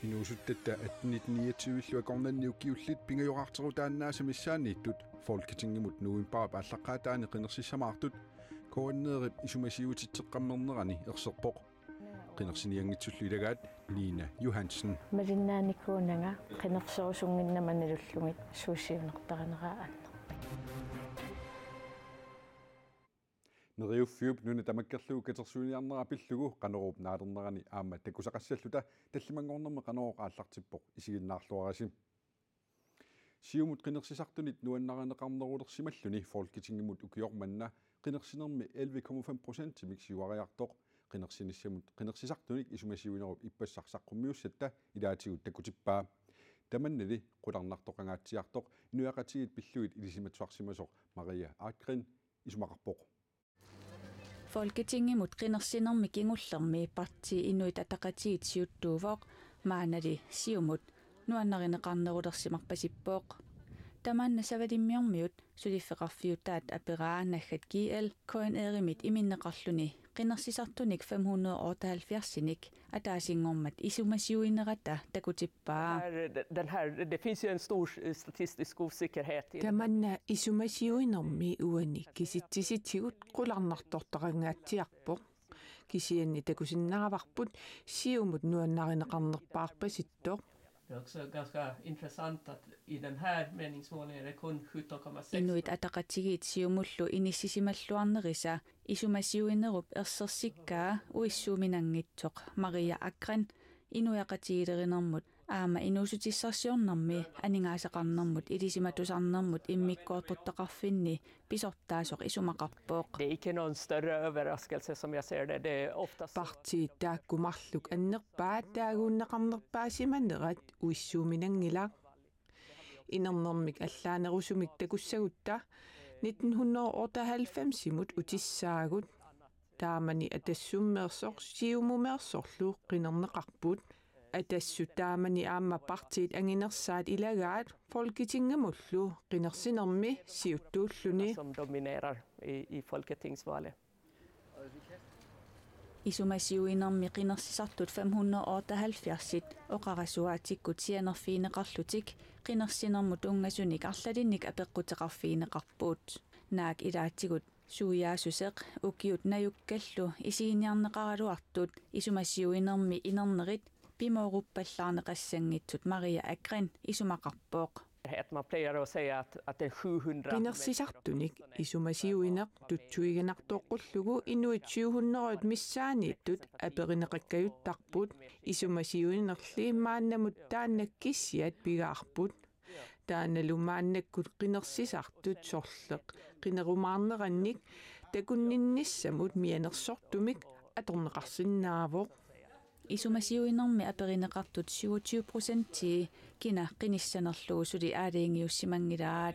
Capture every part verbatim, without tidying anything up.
Inuusuttatta attenit niogtyve-llu akornanni ukiullit pingajoraarterutaannaasa missaanniittut Folketingimut novembarip aallaqqaataani qinersissamaartut K N R-ip isumasiuititseqqammernerani erserpoq. Qinersinianngitsullu ilagaat Nina Johansen. Malinnaanikuunanga qinerserusunnginnama nalullugit suut siunertarineraat annermik. Neriuffiup nuna tamakkerlugu katersuiniarnera pillugu Qanoruup naalernerani aamma takusaqassalluta tallimanngornermi Qanoruuq aallartippoq, isiginnaarluarisi. Siumut qinersisartunit nuannarineqarnerulersimalluni Folketingimut ukioq manna qinersinermi elleve komma fem procentimik siuariartoq qinersinissamut qinersisartunik isumasiuinerup ippassaq saqqummiussatta ilaatigut takutippaa. Tamannali qularnartoqangaatsiartoq inuiaqatigiit pillugit ilisimatusarsimasoq Maria Artgren isumaqarpoq. Folketingimut qinersinermi kingullermi partii Inuit Ataqatigiit siuttuuvoq, maannali Siumut nuannarineqarnerulersimarpasippoq. Tamanna Savalimmiormiut suliffeqarfiutaat aperaa naggat G L K N R-imit iminneqarluni qinersisartunik fem hundrede og otteoghalvfjerds-inik ataasinngormat isumasiuinerata takutippaa. Här, den här, det finns ju en stor statistisk osäkerhet i Tamanna isumasiuinermi uani kisitsisitigut qularnartortaqangaatsiarpoq. Kisianni takusinnaavarput Siumut nuannarineqarnerpaarpasittoq. Det är också ganska intressant att i den här meningsmålningen är det kun sjutton komma sex Inuit Ataqatigiit Siumullu inissisimalluarnerisa isumasiuinerup ersersikkaa uissuuminanngitsoq Maria Artgren inuiaqatigiilerinermut aamma inuussutissarsiornermi aningaasaqarnermut ilisimatusarnermut immikkoortortaqarfinni pisortaasoq isumaqarpoq. Det är icke någon större överraskelse som jag ser det. Det är oftast Partiit taakku marluk annerpaat taaguunneqarnerpaasimanerat uissuuminanngilaq. Inernermik allaanerusumik takussagutta nitten hundrede og otteoghalvfems-imut utissaagut. Taamani Atassummeersoq Siumumeersorlu qinerneqarput. Atassut taamani aamma partiit anginersaat ilagaat Folketingimullu qinersinermi siuttuulluni. Som dominerar i, i folketingsvalet. Isumasiuinermi qinersisartut fem hundrede og otteoghalvfjerds-it oqarasuaatikkut sianerfigineqarlutik qinersinermut tunngasunik arlalinnik apeqquteqarfigineqarput. Naak ilaatigut suiaassuseq ukiut najukkallu isiginiarneqaraluartut isumasiuinermi inernerit pimooruppallaarneqassanngitsut Maria Artgren isumaqarpoq. Att man plejer att säga att, att en sjuhundra Qinersisartunik isumasiuineq tutsuiginartoqqullugu inuit syv hundrede missaanniittut aperineqakkajuttarput. Isumasiuinerli maannamut taanna kissiat pigaarput. Taannalu maannakkut qinersisartut sorleq qinerumaarnerannik takunninnissamut mianersortumik atorneqarsinnaavoq. Isumasiuinermi aperineqartut syvogtyve procentii kina qinissanerlugu suli aalajangiussimanngilaat.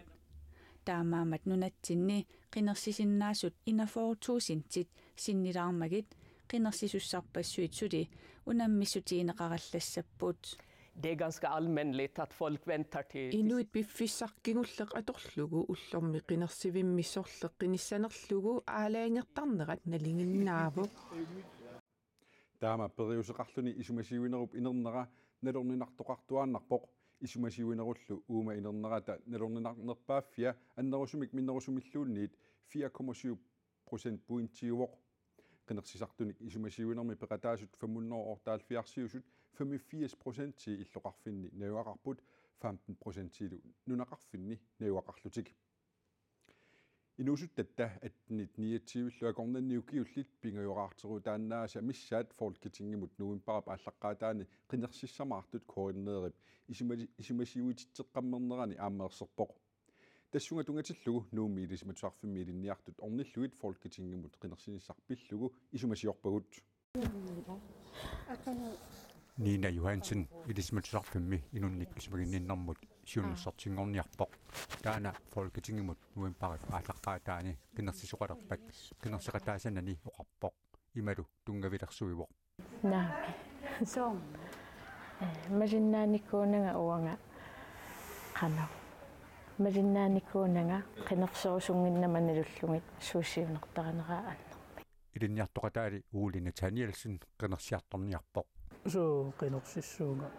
Taamaammat nunatsinni qinersisinnaasut enogfyrre tusindit sinnilaarmagit qinersisussarpassuit suli unammissutigineqarallassapput. Det är ganska allmännligt att folk väntar till Inuit piffissaq kingulleq atorlugu ullormi qinersivimmi sorleq qinissanerlugu aalajangertarnerat nalinginnaavoq. Taama periuseqarluni isumasiuinerup inernera nalorninartoqartuaannarpoq. Isumasiuinerullu uuma inernerata nalorninarnerpaaffia annerusumik minnerusumilluunniit fire komma syv procentpointiuvoq. Qinersisartunik isumasiuinermi peqataasut fem hundrede og otteoghalvfjerds-iusut femogfirs procentii illoqarfinni najugaqarput, femten procentiilu nunaqarfinni najugaqarlutik. Inuusuttatta attenit niogtyve-llu akornanni ukiullit pingajoraarterutaannaasa missaat Folketingimut novembarip aallaqqaataani qinersissamaartut K N R-ip isumali-, isumasiuititseqqammernerani aamma erserpoq. Tassunga tunngatillugu Nuummi Ilisimatusarfimmi ilinniartut ornillugit Folketingimut qinersinissaq pillugu isumasiorpagut. Nina Johansen Ilisimatusarfimmi inunnik isumaginninnermut siunnersortinngorniarpoq. Taanna Folketingimut novembarip aallaqqaataani qinersisoqalerpat qinerseqataasanani oqarpoq. Imalu tunngavilersuivoq. Naamik. Soormi? Eh, malinnaanikuunanga uanga qanoq. Malinnaanikuunanga qinerserusunnginnama nalullugit suut siunertarineraat annermik. Ilinniartoqataali Ole Nathanielsen qinersiartorniarpoq. Suu, qinersissuunga.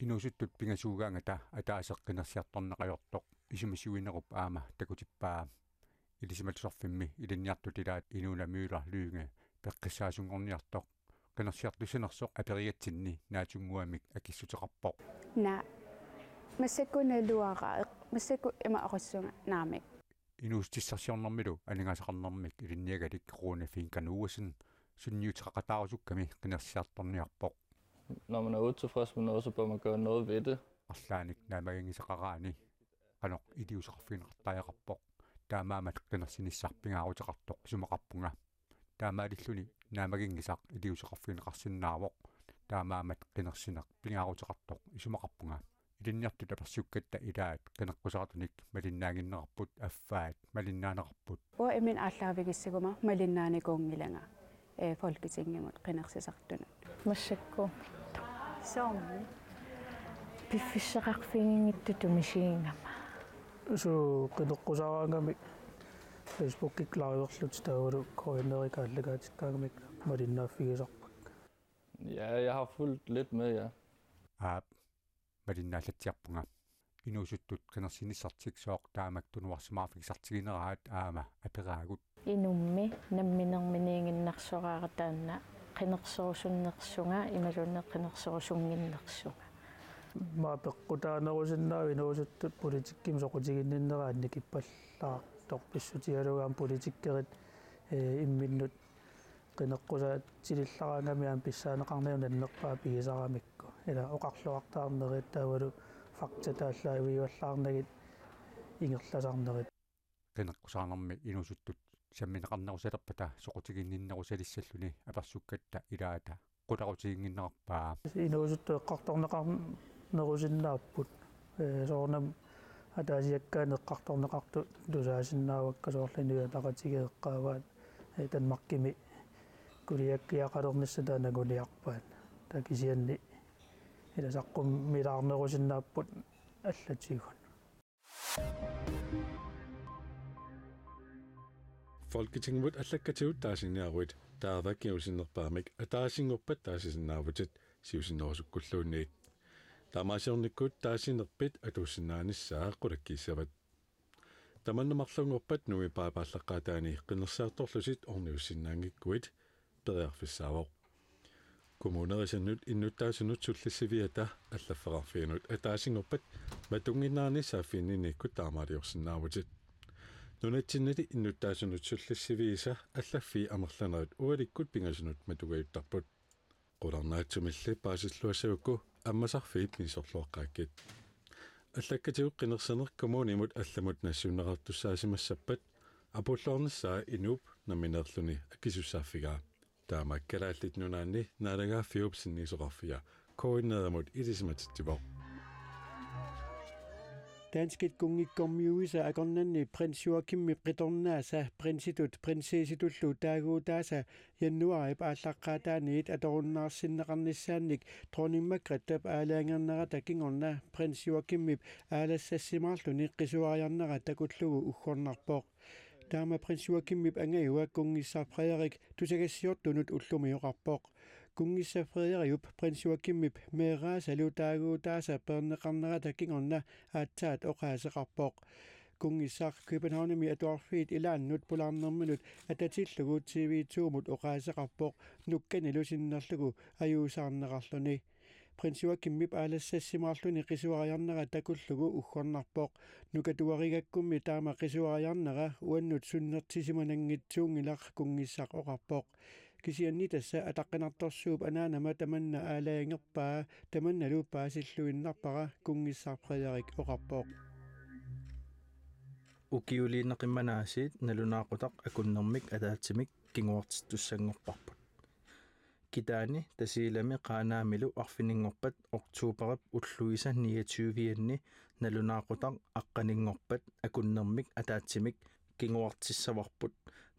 Inuusuttut pingasuugaangata ataaseq qinersiartorneq ajortoq isumasiuinerup aamma takutippaa. Ilisimatusarfimmi ilinniartut ilaat Inuuna Møller Lynge peqqissaasunngorniartoq qinersiartussinersoq aperigatsinni naatsunnguamik akissuteqarpoq. Naa, massakkut naluara, massakkut ima oqassunga naamik. Inuussutissarsiornermilu aningaasaqarnermik ilinniagalik Rune Fink Olsen sunniuteqaqataarusukkami qinersiartorniarpoq. Når man er utilfreds med noget, så bør man gøre noget ved det. Arlaannik naammaginngisaqaraanni qanoq iliuuseqarfigineqartariaqarpoq. Taamaammat qinersinissaq pingaaruteqartoq isumaqarpunga. Taamaalilluni naammaginngisaq iliuuseqarfigineqarsinnaavoq. Taamaammat qinersineq pingaaruteqartoq isumaqarpunga. Ilinniartut apersukkatta ilaat qineqqusaartunik malinnaannginnerarput, affaat malinnaaneqarput. Uanga imminut aallaavigissagukkama malinnaanikuunngilanga, ee, Folketingimut qinersisartunut. Massakkut. Soormi? Piffissaqarfiginngitsutut misigigama. Suu, qineqqusaaraangamik Facebookikkut liverlutik taavalu K N R-ikkut aallakaatitaangamik malinnaaffigisarpakka. Ja, jeg har fulgt lidt med, ja. Aap, malinnaallatsiarpunga. Inuusuttut qinersinissartik sooq taamak tunuarsimaarfigisartigineraat aamma aperaagut. Inummi namminerminiiginnarsoraara taanna qinerserusunnersunga imaluunniit qinerserusunnginnersunga. Aamma peqqutaanerusinnaavoq inuusuttut politikkimi soqutiginninnera annikippallaartoq pissutigalugu aamma politikerit, ee, imminnut qineqqusaatsilillaraangamik aamma pissaaneqarneq nannerpaaq pigisaramikku. Ila oqarluartaarnerit taavalu faktatut aallaavigivallaarnagit ingerlasarnerit. Qineqqusaarnermi inuusuttut sammineqarnerusalerpata soqutiginninnerussalissalluni apersukkatta ilaata qularutiginnginnerarpaa. Inuusuttut eqqartorneqarnerusinnaapput. Ee, soorunami ataasiakkaat eqqartorneqartut tusaasinnaavakka soorlu Inuit Ataqatigiit eqqaavaat, ee, Danmarkimi kuliakkiaqalernissaq taanna anguniarpaat. Taava kisianni ila saqqummilaarnerusinnaapput allatigut. Folketingimut allakkatigut taasiniaruit taava kingusinnerpaamik ataasinngorpat taasisinnaavutit siusinnerusukkulluunniit. Taamaasiornikkut taasinerpit atuussinnaanissaa qulakkiissavat. Tamanna marlunngorpat Nuummi aallaqqaataani qinersiartorlutit orniussinnaanngikkuit periarfissaavoq. Kommunerisannut innuttaasunut sullissiviata allaffeqarfianut ataasinngorpat matunnginnerani saaffiginninikkut taamaaliorsinnaavutit. Nunatsinnili innuttaasunut sullissiviisa allaffii amerlanerit ualikkut pingasunut matungajuttarput. Qularnaatsumilli paasilluassagukku ammasarfiit misissorluaqqaakkit. Allakkatigut qinersineq kommunimut allamut nassiunneqartussaasimassappat apuulluarnissaa inuup nammineerluni akisussaaffigaa. Taama Kalaallit Nunaanni naalagaaffiup sinniisoqarfiga K N R-imut ilisimatitsivoq. Danskit kunngikkormiuisa akornanni prins Joachimip qitornaasa prinsitut prinsessitullu taaguutaasa januaarip aallaqqaataaniit atorunnaarsinneqarnissaannik dronning Margrethe aalajangernerata kingorna prins Joachimip aalassassimaarluni qisuariarnera takullugu uggornarpoq. Taama prins Joachimip angajua kunngissaq Frederik tusagassiortunut ullumi oqarpoq. Kunngissaq Frederiup prins Joachimip meeraasalu taaguutaasa peerneqarnerata kingorna aatsaat oqaaseqarpoq. Kunngissaq Københavnimi atuarfiit ilaannut pulaarnerminut atatillugu T V to-mut oqaaseqarpoq nukkanilu sinnerlugu ajuusaarneqarluni. Prins Joachimip aalassassimaarluni qisuariarnera takullugu uggornarpoq. Nukatuarigakkummi taama qisuariarnera uannut sunnertisimananngitsuunngilaq, kunngissaq oqarpoq. Kisianni tassa ataqqinartorsuup anaanama tamanna aalajangerpaa, tamannalu paasilluinnarpara, kunngissaq Frederik oqarpoq. Ukiuliinnaqimmanaasit nalunaaqutaq akunnermik ataatsimik kinguartittussanngorparput. Kitaani, Tasiilami Qaanaamilu arfininngorpat oktoberip ulluisa niogtyve-anni nalunaaqutaq aqqaninngorpat akunnermik ataatsimik kinguartissavarput,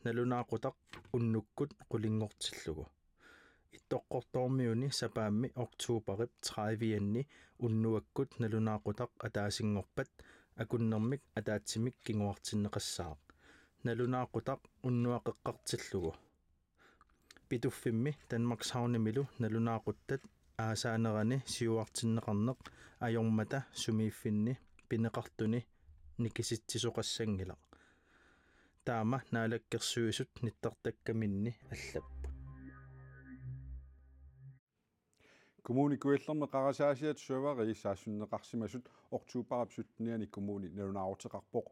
nalunaaqutaq unnukkut qulinngortillugu. Ittoqqortoormiuni sapaammi oktoberip tredive-anni unnuakkut nalunaaqutaq ataasinngorpat akunnermik ataatsimik kinguartinneqassaaq, nalunaaqutaq unnuaqeqqartillugu. Pituffimmi Danmarkshavnimilu nalunaaquttat Aasaanerani siuartinneqarneq ajormata sumiiffinni pineqartuni nikisitsisoqassanngilaq. Taama Naalakkersuisut nittartakkaminni allapput. Kommune Kujallermi qarasaasiat serverit saassunneqarsimasut oktobarip syttenianni kommuni nalunaaruteqarpoq.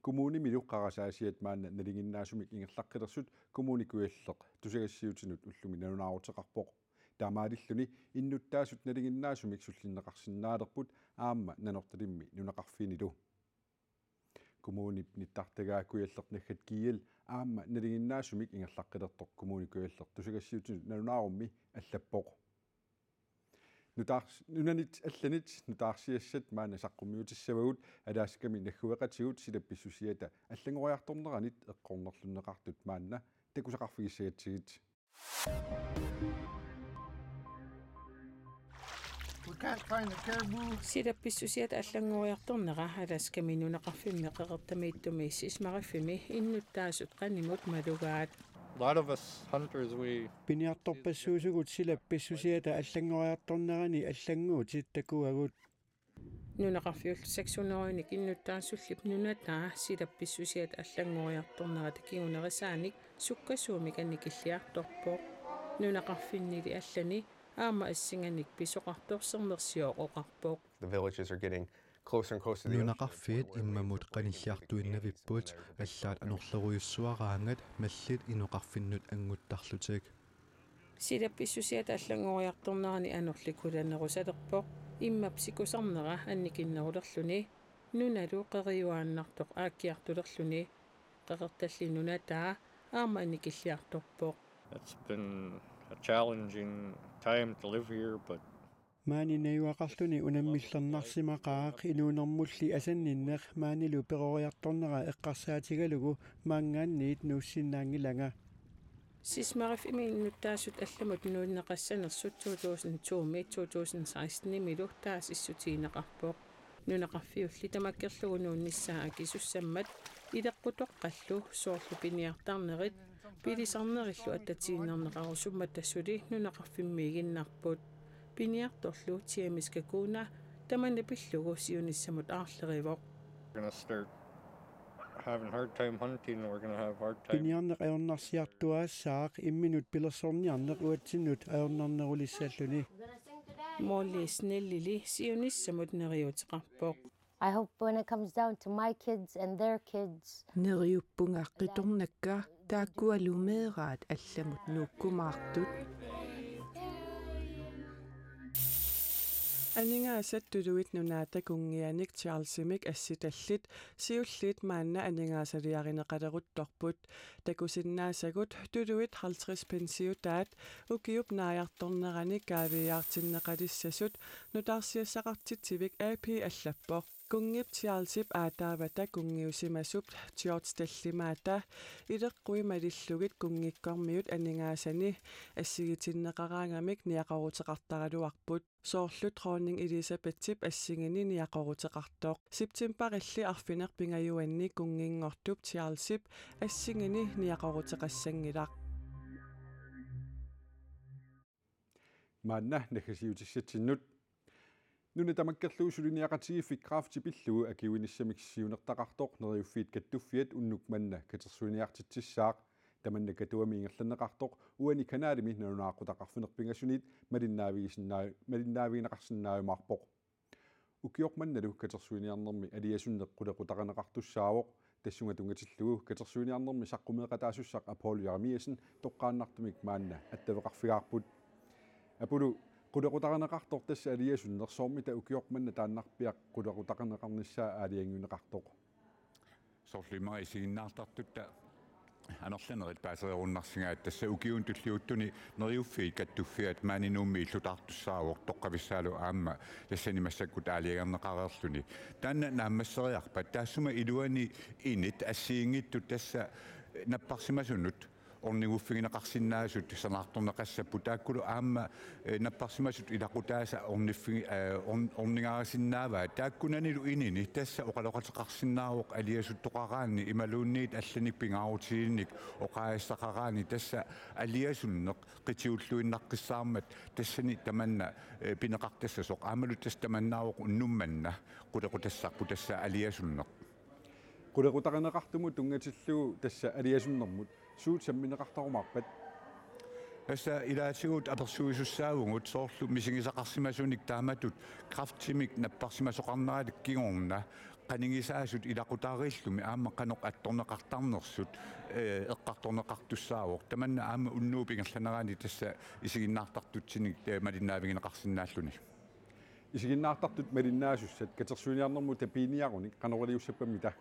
Kommunimilu qarasaasiat maanna nalinginnaasumik ingerlaqqilersut Kommune Kujalleq tusagassiuutinut ullumi nalunaaruteqarpoq. Taamaalilluni innuttaasut nalinginnaasumik sullinneqarsinnaalerput aamma Nanortalimmi nunaqarfiinilu. Kommunip nittartagaa Kujalleq naggat G L aamma nalinginnaasumik ingerlaqqilertoq Kommune Kujalleq tusagassiuutinut nalunaarummi allappoq. Nutaars-, nunanit allanit nutaarsiassat maanna saqqummiutissavagut Alaskami naggueqatigut silap pissusiata allanngoriartorneranit eqqornerlunneqartut maanna takusaqarfigissagatsigit. We can't find the caribou. Silap pissusiata allanngoriartornera Alaskami nunaqarfimmi Qeqertamiittumi Sismariffimi innuttaasut qanimut malugaat. A lot of us hunters, we Piniartorpassuusugut silap pissusiata allanngoriartornerani allannguutit takuagut. Nunaqarfiullu seks hundredinik innuttaasullip nunataa silap pissusiata allanngoriartornerata kingunerisaanik sukkasuumik annikilliartorpoq. Nunaqarfinnili allani aamma assinganik pisoqartoq Sermersiooq oqarpoq. The villages are getting closer and closer to the ocean. Nunaqarfiit immamut qanilliartuinnavipput, allaat anorlerujussuaraangat mallit inoqarfinnut annguttarlutik. Silap pissusiata allanngoriartornerani anorli kulanerusalerpoq, immap sikusarnera annikinnerulerluni, nunalu qeriuaannartoq aakkiartulerluni. Qeqertalli nunataa aamma annikilliartorpoq. It's been a challenging time to live here, but Maani najugaqarluni unammillernarsimaqaaq, inuunermulli asanninneq maanilu peroriartornera eqqarsaatigalugu maanngaanniit nuussinnaanngilanga. Sismariffimi innuttaasut allamut nuunneqassanersut to tusind to-mi to tusind seksten-imilu taasissutigineqarpoq. Nunaqarfiulli tamakkerlugu nuunnissaa akisussammat ileqqutoqqallu soorlu piniartarnerit pilisarnerillu attatiinnarneqarusummata suli nunaqarfimmiiginnarput. Piniartorlu James Kakuna tamanna pillugu siunissamut aarlerivoq. We're gonna start having hard time hunting, we're gonna have hard time. Piniarneq ajornarsiartuaassaaq, imminut pilersorniarneq uatsinnut ajornarnerulissalluni. Molly Snellili siunissamut neriuuteqarpoq. I hope when it comes down to my kids and their kids. Neriuppunga qitornakka taakkualu meeraat allamut nuukkumaartut. Aningaasat Tuluit Nunaata kunngianik Charlesimik assitallit siulliit maanna aningaasaliarineqaleruttorput. Takusinnaasagut tuluit halvtreds pensiutaat ukiup naajartornerani kaaviiaartinneqalissasut nutaarsiassaqartitsivik A P allappoq. Kunngip Charlesip aataavata kunngiusimasup George tallimaata ileqqui malillugit kunngikkormiut aningaasani assigitinneqaraangamik niaqoruteqartaraluarput. Soorlu dronning Elizabethip assigini niaqoruteqartoq. Septemberilli arfineq-pingajuanni kunnginngortup Charlesip assigini niaqoruteqassanngilaq. Maanna naggasiutissatsinnut. Nuna tamakkerlugu suliniaqatigiiffik kræfti pillugu akiuinissamik siunertaqartoq Neriuffiit Kattuffiat unnuk manna katersuiniartitsissaaq. Tamanna Katuami ingerlanneqartoq uani kanalimi nalunaaqutaq arfineq-pingasuniit malinnaavigisinnaaju-, malinnaavigineqarsinnaajumaarpoq. Ukioq mannalu katersuiniarnermi aliasunneq qulequtarineqartussaavoq, tassunga tunngatillugu katersuiniarnermi saqqumeeqataasussaq Apollo Jeremiassen toqqaannartumik maanna attaveqarfigaarput. Apollo, qulequtarineqartoq tassa aliasunneq, soormita ukioq manna taannarpiaq qulequtarineqarnissaa aalajangiunneqartoq? Soorlu immaqa isiginnaartartutta anorlanerit paasereerunnarsigaat, tassa ukiuni tulliuttuni Neriuffiit Kattuffiat maani Nuummi illutaartussaavoq, toqqavissaalu aamma tassani massakkut aalajangerneqareerluni. Taanna naammasseriarpat taassuma iluani init assigiinngitsut tassa napparsimasunut orniguffigineqarsinnaasut sanaartorneqassapput, taakkulu aamma, eh, napparsimasut ilaqutaasa orniffigi-, eh, orn-, ornigaarisinnaavaat. Taakkunanilu inini tassa oqaloqateqarsinnaavoq aliasuttoqaraanni imaluunniit allanik pingaarutigineq oqaaseqaraanni, tassa aliasunneq qitiulluinnaqqissaarmat tassani tamanna, eh, pineqartassasoq. Aammalu tassa tamannaavoq unnuk manna qulequtassarput tassa aliasunneq. Qulequtarineqartumut tunngatillugu tassa aliasunnermut suut sammineqartarumaarpat? Tassa ilaatigut apersuisussaavugut soorlu misigisaqarsimasunik taamatut kræftimik napparsimasoqarnerata kingorna qanigisaasut ilaqutariillumi aamma qanoq attorneqartarnersut, eh, eqqartorneqartussaavoq. Tamanna aamma unnuup ingerlanerani tassa isiginnaartartutsinik, eh, malinnaavigineqarsinnaalluni. Isiginnaartartut malinnaasussat katersuiniarnermut tapiiniarunik qanoq iliussappammita?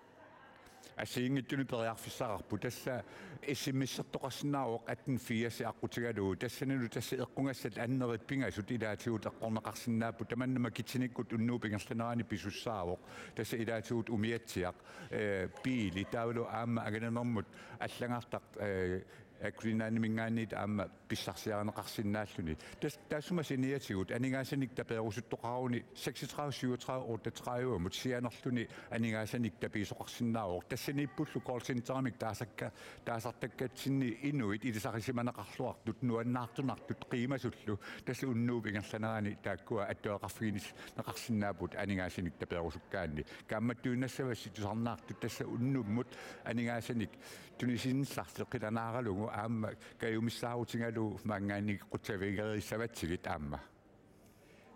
Assigiinngitsunik periarfissaqarpoq, tassa S M S-ertoqarsinnaavoq atten firs aqqutigalugu. Tassanilu tassa eqqugassat annerit pingasut ilaatigut eqqorneqarsinnaapput. Tamanna makitsinikkut unnuup ingerlanerani pisussaavoq. Tassa ilaatigut umiatsiaq, eh, biili, taavalu aamma angalanermut allagartaq, eh, Air Greenlandiminngaanniit aamma pissarsiarineqarsinnaalluni. Tas-, taassuma saniatigut aningaasanik taperusuttoqaruni seksogtredive syvogtredive otteogtredive-mut sianerluni aningaasanik tapiisoqarsinnaavoq. Tassaniippullu callcenterimik taasakka-, taasartakkatsinni inuit ilisarisimaneqarluartut nuannaartunartut qiimasullu, tassa unnuup ingerlanerani taakkua attueqarfigineqarsinnaapput aningaasanik taperusukkaanni. Kaammattuinnassavassi tusarnaartut tassa unnummut aningaasanik tunisinnissaartut qilanaaralugu aamma kajumissaarutigalugu maanngaanniit qutsavigereersavatsigit aamma.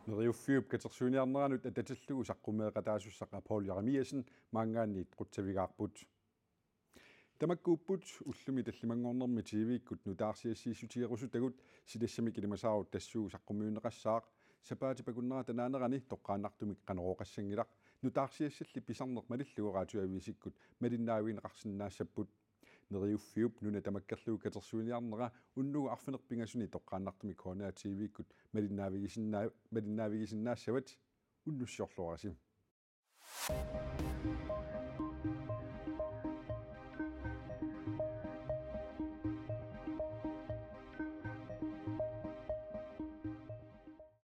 Neriuffiup katersuiniarneranut atatillugu saqqummeeqataasussaq Poul Jeremiassen maanngaanniit qutsavigaarput. Tamakkuupput ullumi tallimanngornermi T V-kkut nutaarsiassiissutigerusutagut. Silassamik ilimasaarut tassuugu saqqummiunneqassaaq. Sapaatip akunnerata naanerani toqqaannartumik Qanorooqassanngilaq. Nutaarsiassalli pisarneq malillugu Radioavisikkut malinnaavigineqarsinnaassapput. Neriuffiup nuna tamakkerlugu katersuiniarnera unnugu arfineq-pingasuni toqqaannartumik H N A T V-kkut malinnaavigisinna-, malinnaavigisinnaassavat. Unnussiorluarisi.